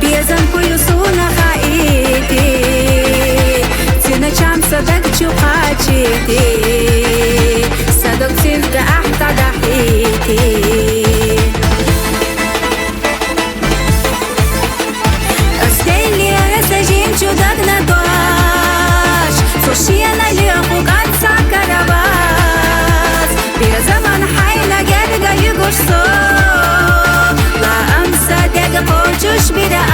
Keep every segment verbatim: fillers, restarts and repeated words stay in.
Безам хьуй суна хаити, цӀена чам са даг чу кхачити, са дог цӀинтӀа ахьтӀадахьити. Астеллера са жимчу дагна дош, цо шена леху кӀанца каравас. Безаман хьайна герга югуш со, лаам са дег кочуш бира.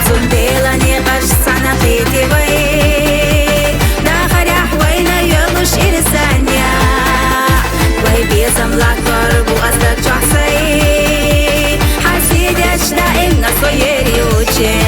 Цундела никъаш сана хити вай, дахаряхь вайна йолуш ирсаня. Вай безам лаккор бу астад чохсай, хьасидеш даим на соери уче.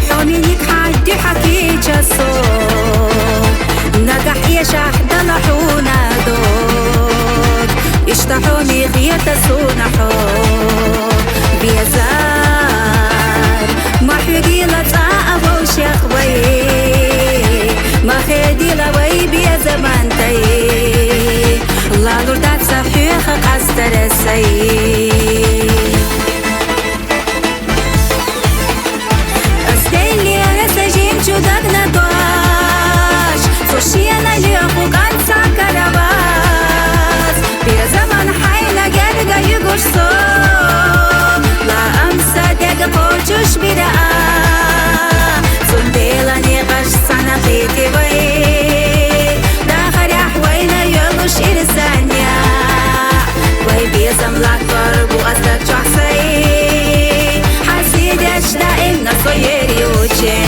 Хьоменик хьадди хьакичасо, нагахь эшахь дала хьуна дог. Ишта хьоми хета суна хьо, безар. Ма хьугила цӀа авал шех вай, ма хедила вай безамантай. Лалур даца хьеха къастара сай. Астеллера са жимчу дагна дош, цо шена леху кӀанца каравас. Безаман хьайна герга югуш со, лаам са дег кочуш бира. Цундела никъаш сана хити вай, дахаряхь вайна йолуш ирсаня. Вай безам лаккор бу астад чохсай, хьасидеш даим на соери уче.